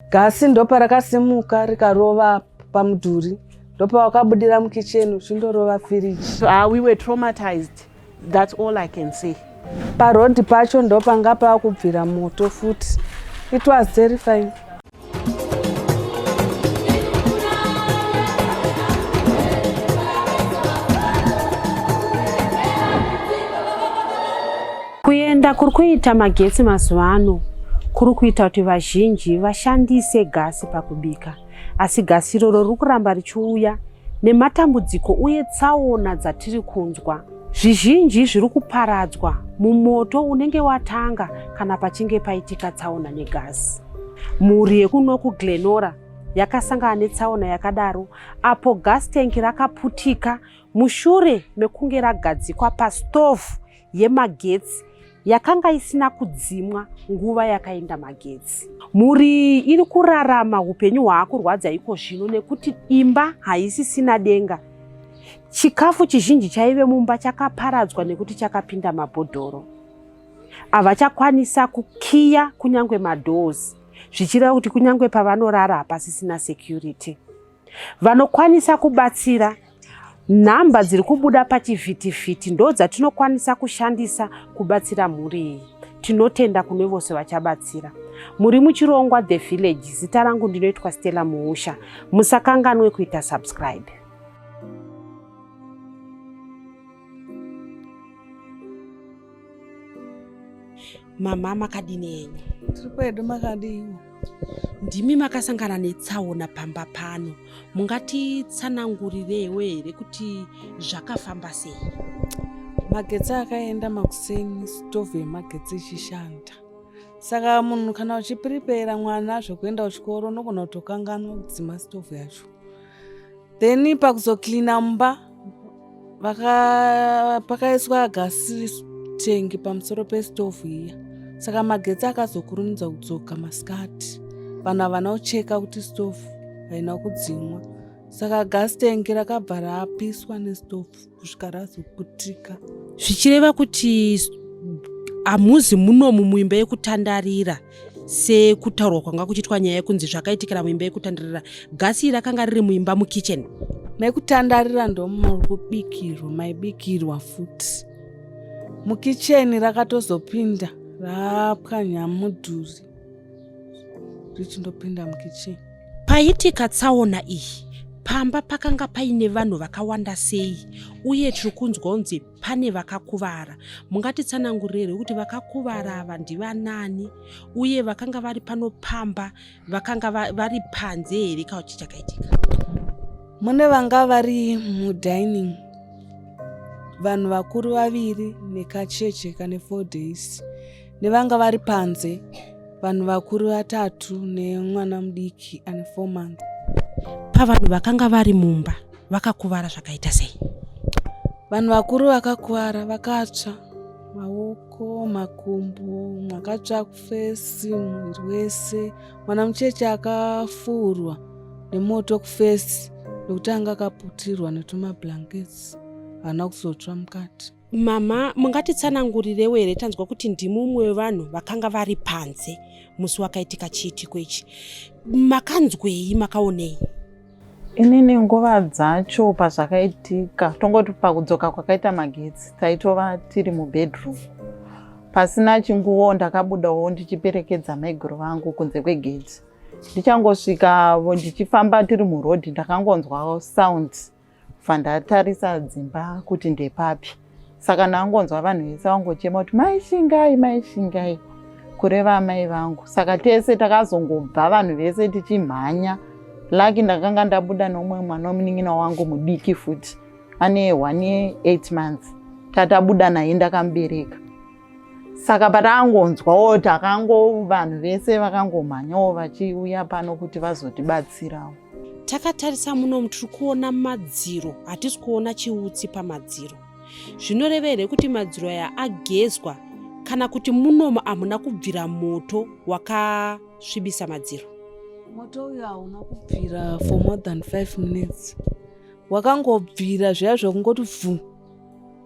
Gasi ndoparakasimuka rikarova pamudhuri, ndopawakabudira mukicheni uchindorova firiji. We were traumatized. That's all I can say. Parodhi pacho ndopanga paakubvira moto futi. It was terrifying. Kuenda kuri kuita magetsi mazuva ano kuri kuita kuti vazhinji vashandise gasi pakubika, asi gasi iroro riri kuramba richiuya nematambudziko uye tsaona dzatiri kunzwa. Zvizhinji zviri kuparadzwa mumoto unenge watanga kana pachinge paitika tsaona negasi. Mhuri yekuno kuGlenora yakasangana netsaona yakadaro apo gas tank rakaputika mushure mekunge ragadzikwa pastovhu yemagetsi yakanga isina kudzimwa nguva yakaenda magetsi. Mhuri iyi iri kurarama upenyu hwaakurwadza iko zvino nekuti imba haisisina denga. Chikafu chizhinji chaive mumba chakaparadzwa nekuti chakapinda mabhodhoro. Havachakwanisa kukiya kunyange madoors, zvichireva kuti kunyange pavanorara hapasisina security. Vanokwanisa kubatsira nhamba dziri kubuda pachivhitivhiti ndo dzatinokwanisa kushandisa kubatsira mhuri iyi. Tinotenda kune vose vachabatsira. Muri muchirongwa The Village, zita rangu ndinoitwa Stella Muusha. Musakanganwe kuita subscribe. Mama makadini henyu? Tiri kwedu makadiwo. Ndimi makasangana netsaona pamba pano, mungatitsanangurirewo here kuti zvakafamba sei? Magetsi akaenda makuseni, stovhu yemagetsi ichishanda. Saka munhu kana uchipiripera mwana zvekuenda kuchikoro unogona kutokanganwa kudzima stovhu yacho. Then pakuzoklina mumba pakaiswa gasi tengi pamusoro pestovhu iya, saka magetsi akazokurumidza kudzoka masikati. Vanhu havana kucheka kuti stovhu haina kudzimwa, saka gasi tengi rakabva rapiswa nestovhu kusvika razoputika. Zvichireva kuti hamuzi munomu muimba yekutandarira sekutaurwa kwanga kuchiitwa nyaya yekunzi zvakaitikira muimba yekutandarira. Gasi iri rakanga riri muimba mukitchen. Mekutandarira ndomuri kubikirwa, maibikirwa futi mukicheni. Rakatozopinda rapwanya mudhuri richindopinda mukicheni. Paitika tsaona iyi pamba pakanga paine vanhu vakawanda sei, uye tiri kunzwa kunzi pane vakakuvara. Mungatitsanangurire here kuti vakakuvara ava ndivanani, uye vakanga vari pano pamba vakanga vari panze here kana kuti chakaitika? Mune vanga vari mudining, vanhu vakuru vaviri nekacheche kane 4 days, nevanga vari panze vanhu vakuru vatatu nemwana mudiki ane 4 months. Pavanhu vakanga vari mumba vakakuvara zvakaita sei? Vanhu vakuru vakakuvara vakatsva maoko, makumbo, mwakatsva kufesi, muviri wese. Mwana mucheche akafurwa nemoto kufesi nekuti anga akaputirwa netumablankets, haana kuzotsva mukati. Mama, mungatitsanangurirewo here? Tanzwa kuti ndimi umwe wevanhu vakanga vari panze musi wakaitika chiitiko ichi. Makanzwei, makaonei? Inini nguva dzacho pazvakaitika, tongoti pakudzoka kwakaita magetsi, taitova tiri mubedroom. Pasina chinguvo ndakabudawo ndichiperekedza maiguru vangu kunze kwegate. Ndichangosvika ndichifamba tiri murodhi, ndakangonzwa sound, bva ndatarisa dzimba kuti ndepapi. Saka ndangonzwa vanhu vese vangochema kuti mai Shingai, mai Shingai, kureva amai vangu. Saka tese takazongobva vanhu vese tichimhanya. Lucky ndakanga ndabuda neumwe mwana wemunin'ina wangu mudiki futi, ane 1 year 8 months. Tatabuda naye ndakamubereka. Saka patangonzwawo takango vanhu vese vakangomhanyawo vachiuya pano kuti vazotibatsirawo. Takatarisa munomu tiri kuona madziro, hatisi kuona chiutsi pamadziro. Zvinoreva here kuti madziro aya agezwa kana kuti munomu hamuna kubvira moto wakasvibisa madziro? Moto uyu hauna kubvira for more than 5 minutes. Wakangobvira zviya zvekungoti vhu,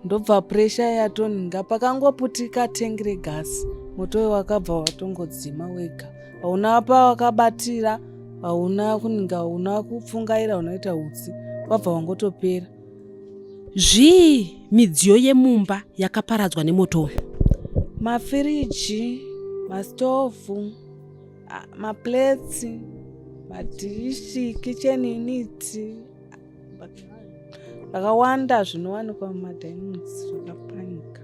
ndobva pressure yatoninga. Pakangoputika tengi regasi, moto uyu wakabva watongodzima wega. Hauna pawakabatira, hauna kuninga, hauna kupfungaira, unoita hutsi, wabva wangotopera. Zvii midziyo yemumba yakaparadzwa nemoto uyu? Mafiriji, mastovhu, maplates, madhishi, kitchen unit, zvakawanda zvinowanikwa mumadinings zvakapwanyika.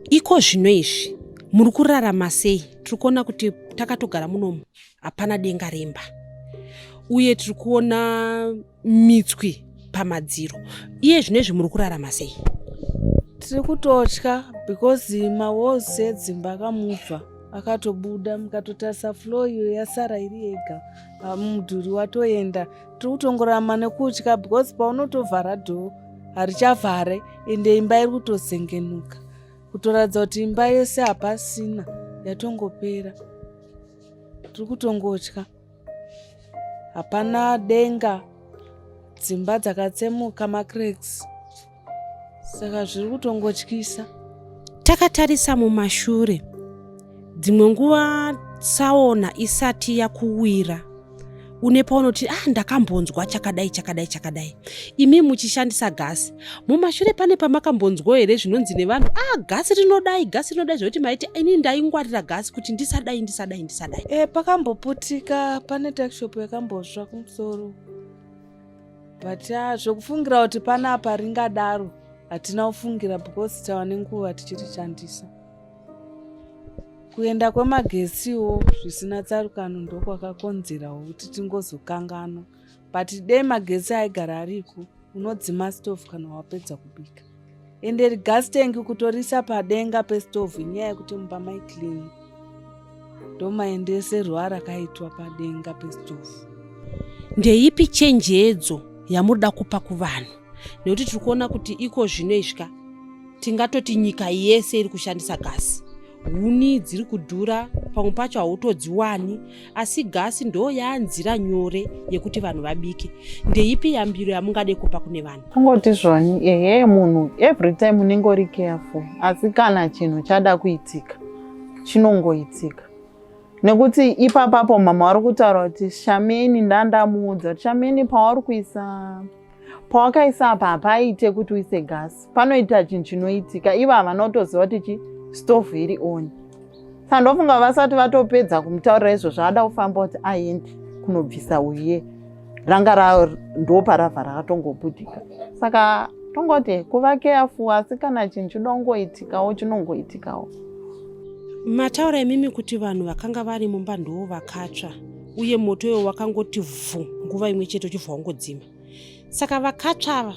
Iko zvino izvi muri kurarama sei? Tiri kuona kuti takatogara munomu hapana denga remba uye tiri kuona mitswi pamadziro. Iye zvino izvi muri kurarama sei? Tiri kutotya because mawalls edzimba akamubva akatobuda, mukatotarisa floor iyo yasara iri yega, mudhuri watoenda. Tiri kutongorarama nekutya because paunotovhara dhoo harichavhare, ende imba iri kutozengenuka, kutoratidza kuti imba yese hapasina, yatongopera. Tiri kutongotya, hapana denga, dzimba dzakatsemuka macracks, saka zviri kutongotyisa. Takatarisa mumashure, dzimwe nguva tsaona isati yakuwira une paunoti ah, ndakambonzwa chakadai chakadai chakadai. Imi muchishandisa gasi mumashure, pane pamakambonzwawo here zvinonzi nevanhu, ah, gasi rinodai, gasi rinodai, zvekuti maiti ini ndaingwarira gasi kuti ndisadai ndisadai ndisadai? Pakamboputika pane takishop yakambosva kumusoro, but zvekufungira kuti panapa ringadaro hatina kufungira because tava nenguva tichirishandisa. Kuenda kwemagetsiwo zvisina tsarukano ndokwakakonzerawo kuti tingozokanganwa, but dei magetsi aigara ariko, unodzima stove kana wapedza kubika. Ende gas tank kutorisa padenga pestove inyaya yekuti mumba maiclean, ndomaendeserwo arakaitwa padenga pestove. Ndeipi chenjedzo yamunoda kupa kuvanhu? Nekuti tiri kuona kuti iko zvino izvika tingatoti nyika yese iri kushandisa gasi, huni dziri kudhura, pamwe pacho hautodziwani, asi gasi ndo yaanzira nyore yekuti vanhu vabike. Ndeipi yambiro yamungade kupa kune vanhu? Kungoti zvoni ehe, munhu every time unenge uri careful, asi kana chinhu chada kuitika chinongoitika. Nekuti ipapapo mama vari kutaura kuti Shameni, ndandamuudza kuti Shameni, pauri kuisa pawakaisa apa hapaite kuti uise gasi, panoita chinhu chinoitika. Ivo havana kutoziva kuti chi stovhu iri on. Saka ndofunga vasati vatopedza kumutaurira izvozvo, ada kufamba kuti aende kunobvisa uye ranga ndoparavha rakatongoputika. Saka tongoti kuva careful, asi kana chinhu chinongoitikawo chinongoitikawo. Mataura imimi kuti vanhu vakanga vari mumba ndo vakatsva, uye moto iwo wakangoti vhu nguva imwe chete uchibva wangodzima. Saka vakatsva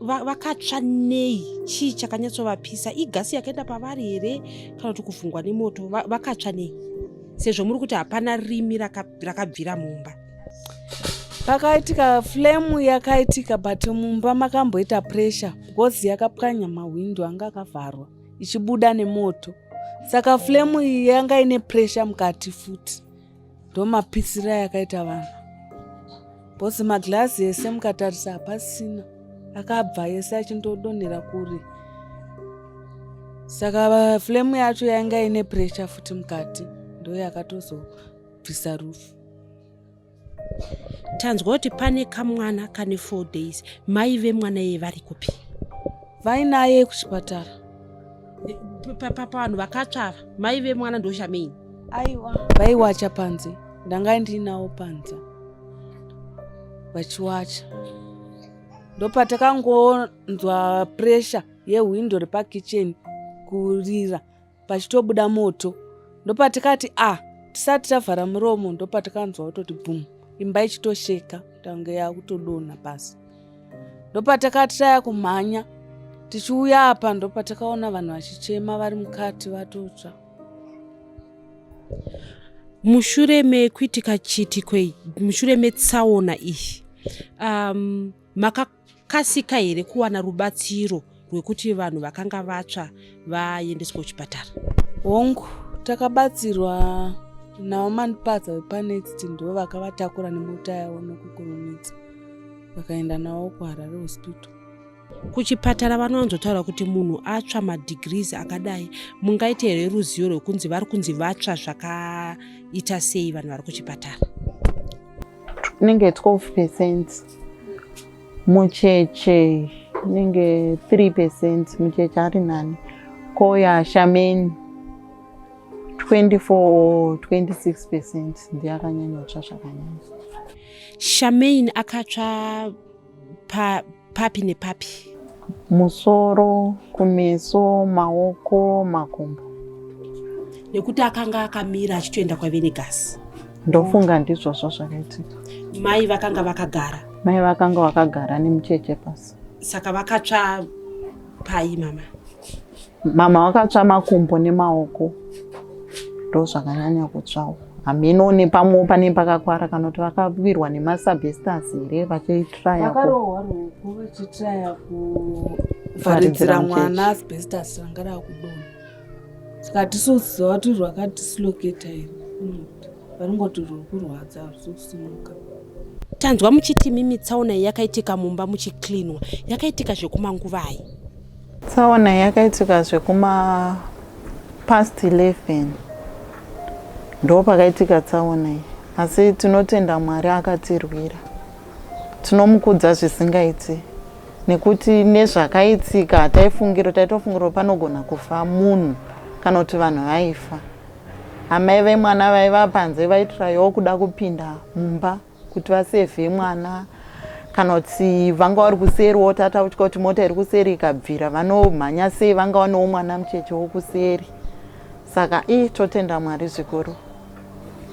vakatsva nei? Chii chakanyatsovapisa? Igasi yakaenda pavari here kana kuti kuvhungwa nemoto? Vakatsva nei sezvo muri kuti hapana rimi rakabvira mumba? Pakaitika flame yakaitika, but mumba makamboita pressure because yakapwanya mahwindo anga akavharwa ichibuda nemoto, saka flame iyi yanga ine pressure mukati futi, ndomapisira yakaita vanhu, because maglazi ese mukatarisa hapasina, akabva ese achindodonhera kure. Saka flame yacho yanga ine pressure futi mukati, ndo yakatozobvisa rufu. Tanzwa kuti pane kamwana kane 4 days. Mai vemwana iye vari kupi? Vainaye kuchipatara. Pavanhu vakatsva ava, mai vemwana ndoshamei? Aiwa, vaiwacha panze, ndanga ndinawo panze vachiwacha, ndopatakangonzwa pressure yehwindo repakicheni kurira pachitobuda moto, ndopatikati a tisati tavhara muromo, ndopatakanzwa kutoti bhum, imba ichitosheka tange yakutodonha pasi. Ndopatakati taya kumhanya tichiuya apa, ndopatakaona vanhu vachichema vari mukati vatotsva. Mushure mekuitika chiitiko, mushure metsaona iyi, makakasika here kuwana rubatsiro rwekuti vanhu vakanga vatsva vaendeswa kuchipatara? Hongu, takabatsirwa navo Mandipadza vepanext, ndo vakavatakura nemota yavo nokukurumidza, vakaenda navo kuHarare Hospital. Kuchipatara vanowanzotaura kuti munhu atsva madegrees akadai. Mungaite here ruzivo rwekunzi vari kunzi vatsva zvakaita sei vanhu vari kuchipatara? Inenge 12 percent, mucheche inenge 3 percent, mucheche ari nani, koya shameni 24 or 26 percent ndiye akanyanya kutsva zvakanyanya. Shamaine akatsva pa, papi nepapi? Musoro, kumeso, maoko, makumbo. Nekuti akanga akamira achitoenda kwaive negasi. Ndofunga ndizvozvo zvakaitika. Mai vakanga vakagara. Mai vakanga vakagara nemucheche pasi. Saka vakatsva pai mama? Mama vakatsva makumbo nemaoko, ndozvakanyanya kutsvawo. Hameno nepamwewo pane pakakwara kana kuti vakawirwa nemasabestas here vachitraya. Vakarohwa ruoko vachitraya kuvharidzira mwana asbestas ranga rakudonha, saka hatisi kuziva kuti rwakadislocata here, varingoti rwuri kurwadza, harusi kusimuka. Tanzwa muchiti mimi tsaona iyi yakaitika mumba muchiklinwa. Yakaitika zvekumanguvai? Tsaona yakaitika zvekuma past 11, ndo pakaitika tsaona iyi, asi tinotenda Mwari akatirwira, tinomukudza zvisingaiti, nekuti nezvakaitika hataifungira, taitofungira panogona kufa munhu kana kuti vanhu vaifa. Amai vemwana vaiva panze vaitrayawo kuda kupinda mumba kuti vasevhe mwana, kana kuti vanga vari kuseriwo, tatautya kuti mota iri kuseri ikabvira vanomhanya sei, vanga vanewo mwana mucheche wokuseri. Saka i totenda Mwari zvikuru,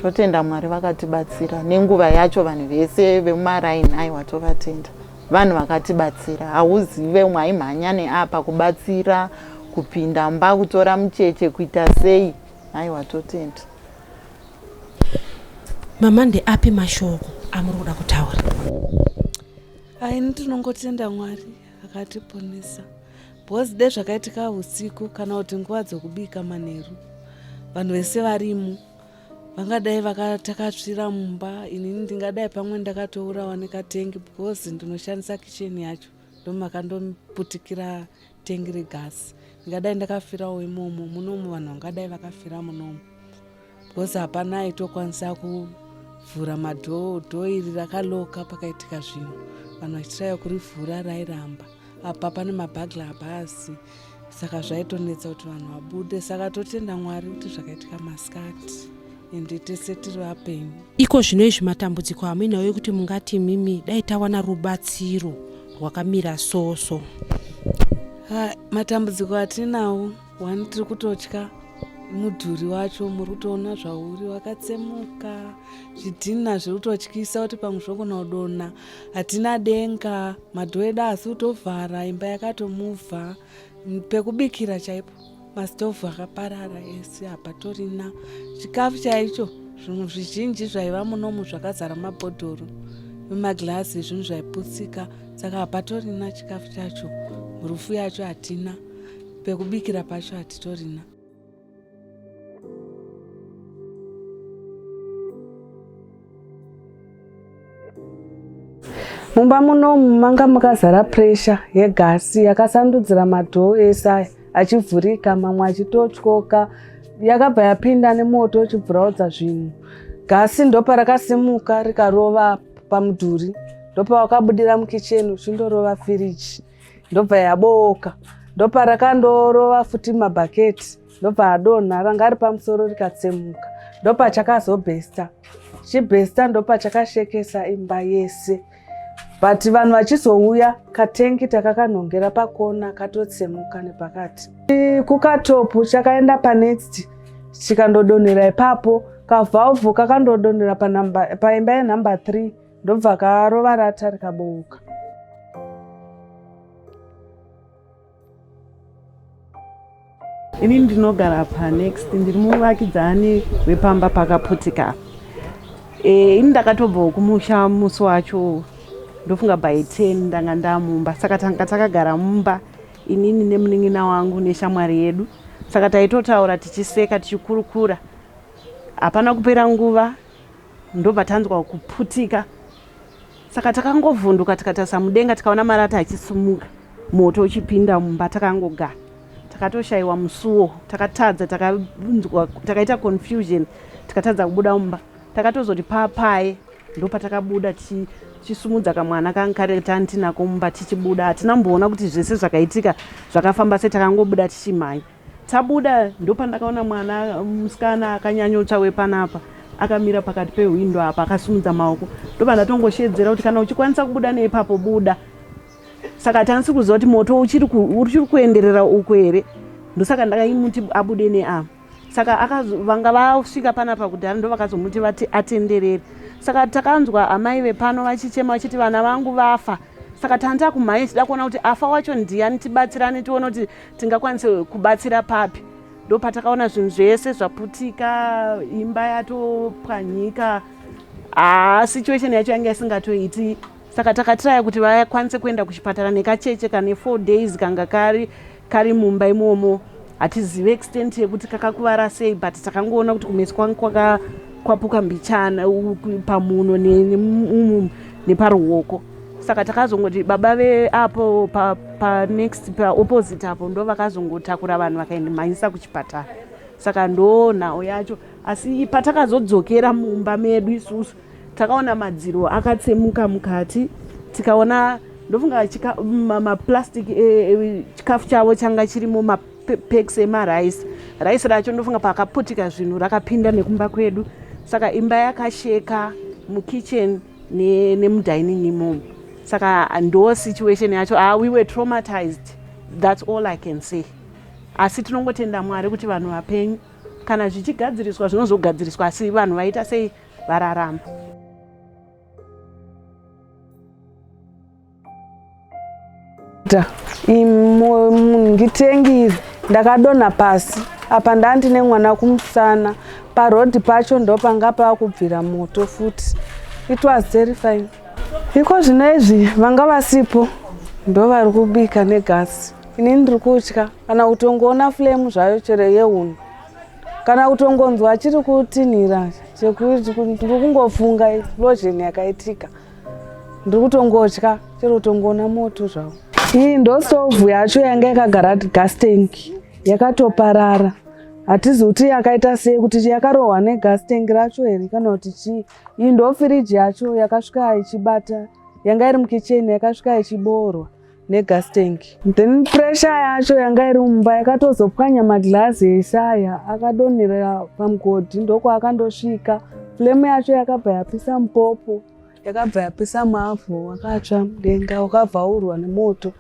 totenda Mwari vakatibatsira nenguva yacho. Vanhu vese vemumaraini, aiwa, tovatenda vanhu vakatibatsira. Hauzive umwe aimhanya neapa kubatsira kupinda mba kutora mucheche kuita sei, aiwa, totenda. Mama, ndeapi mashoko amuri kuda kutaura? Aini tinongotenda Mwari akatiponesa, because de zvakaitika usiku kana kuti nguva dzokubika manheru, vanhu vese varimo vangadai takatsvira mumba. Inini ndingadai pamwe ndakatourawa nekatengi, because ndinoshandisa kicheni yacho, ndomakandoputikira tengi regasi. Ndingadai ndakafirawo imomo munomu, vanhu vangadai vakafira munomu, because hapana aitokwanisa kuvhura madoor. Door iri rakaloka pakaitika zvinhu, vanhu vachitraya kurivhura rairamba. Apa pane maburglar bars, saka zvaitonetsa kuti vanhu vabude. Saka totenda Mwari kuti zvakaitika masikati, ende tese tiri vapenyu. Iko zvino izvi matambudziko amuinawo ekuti mungati mimi dai tawana rubatsiro rwakamira so so? Ha, matambudziko atinawo, one, tiri kutotya mudhuri wacho. Muri kutoona zvauri, wakatsemuka, zvidhina zviri kutotyisa kuti pamwe zvinogona kudonha. Hatina denga, madoor edu asi kutovhara, imba yakatomuvha. Pekubikira chaipo mastovhu akaparara ese, hapatorina chikafu chaicho. Zvinhu zvizhinji zvaiva munomu zvakazara mabhodhoro nemagirasi, zvinhu zvaiputsika, saka hapatorina chikafu chacho. Rufu yacho hatina, pekubikira pacho hatitorina. Mumba munomu manga makazara pressure yegasi yakasandudzira madoor ese aya achivhurika, mamwe achitotyoka. Yakabva yapinda nemoto uchibvuraudza zvinhu. Gasi ndoparakasimuka rikarova pamudhuri, ndopawakabudira mukicheni uchindorova firiji, ndobva yabooka, ndoparakandorova futi mabhaketi, ndobva adonha ranga ari pamusoro rikatsemuka, ndopachakazobhesta chibhesta, ndopachakashekesa imba yese. But vanhu vachizouya, katengi takakanhongera pakona katotsemuka nepakati. Kukatopu chakaenda panext chikandodonhera ipapo, kavalve kakandodonhera paimba yenumber 3, ndobva karova rata rikabouka. Ini ndinogara panext, ndiri muvakidzani wepamba pakaputika. Ini ndakatobvawo kumusha musi wacho, ndofunga by 10 ndanga ndamumba. Saka tanga takagara mumba inini nemunin'ina wangu neshamwari yedu, saka taitotaura tichiseka tichikurukura. Hapana kupera nguva ndobva tanzwa kuputika, saka takangovhunduka tikatarisa mudenga tikaona marata achisumuka. Moto uchipinda mumba takangogara, takatoshayiwa musuwo, takatadza, takanzwa, takaita confusion, tikatadza kubuda mumba. Takatozoti papaye ndopatakabuda tichisumudza kamwana kanga kari tantinako mumba tichibuda. Hatina mboona kuti zvese zvakaitika zvakafamba sei, takangobuda tichimhanya. Tabuda ndopandakaona mwana musikana akanyanyotsva wepanapa akamira pakati pehwindo apa akasumudza maoko. Ndobva ndatongoshedzera kuti kana uchikwanisa kubuda neipapo buda. Saka hatanisi kuziva kuti moto uchiri kuenderera uko here, ndosaka ndakaimuti abude neapa. Saka vanga vasvika panapa kudhara ndo vakazomuti vati atenderere. Saka takanzwa amai vepano vachichema vachiti vana vangu vafa. Saka tanga takumhanya tichida kuona kuti afa wacho ndiani, tibatsirane tione kuti tingakwanise kubatsira papi. Ndo patakaona zvinhu zvese zvaputika, imba yatopwanyika. Haa, situation yacho yanga isingatoiti. Saka takatiraya kuti vakwanise kuenda kuchipatara nekacheche kane 4 days kanga kari kari mumba imomo. Hatizive extent yekuti kakakuvara sei, but takangoona kuti kumeso kwangu kwakakwapuka mbichana pamuno umu neparuoko. Saka takazongoti baba veapo panext pa paopposite apo ndo vakazongotakura vanhu vakaendimhanyisa kuchipatara. Saka ndo nhau yacho. Asi patakazodzokera mumba medu isusu takaona madziro akatsemuka mukati, tikaona ndofunga maplastic chikafu chavo changa chirimo, mapacks emarice. Rice racho ndofunga pakaputika zvinhu rakapinda nekumba kwedu. Saka imba yakasheka mukitchen nemudining imomo. Saka ndo situation yacho. We were traumatized, that's all I can say. Asi tinongotenda Mwari kuti vanhu vapenyu. Kana zvichigadziriswa zvinozogadziriswa, asi vanhu vaita sei, vararama. Ngitengi iri ndakadonha pasi apa, ndandine mwana kumusana. Parodhi pacho ndopanga paakubvira moto futi. It was terrifying. Iko zvino izvi vanga vasipo ndo vari kubika negasi. Inini ndiri kutya kana kutongoona flame zvayo chero yehuni, kana kutongonzwa chiri kutinhira chekuti ndiri kungofunga explosion yakaitika. Ndiri kutongotya chero kutongoona moto zvawo. Iyi ndo stovhu yacho yanga yakagara gas tank, yakatoparara. Hatizi kuti yakaita sei, kuti yakarohwa negas tank racho here kana kuti chii. Iyi ndo firiji yacho yakasvika ichibata, yanga iri mukicheni, yakasvika ichiboorwa negas tank. Then pressure yacho yanga iri mumba yakatozopwanya maglazi ese aya akadonhera pamugodhi, ndokwaakandosvika. Flame yacho yakabva yapisa mupopo, yakabva yapisa mavhu, akatsva mudenga, wakabva urwa nemoto.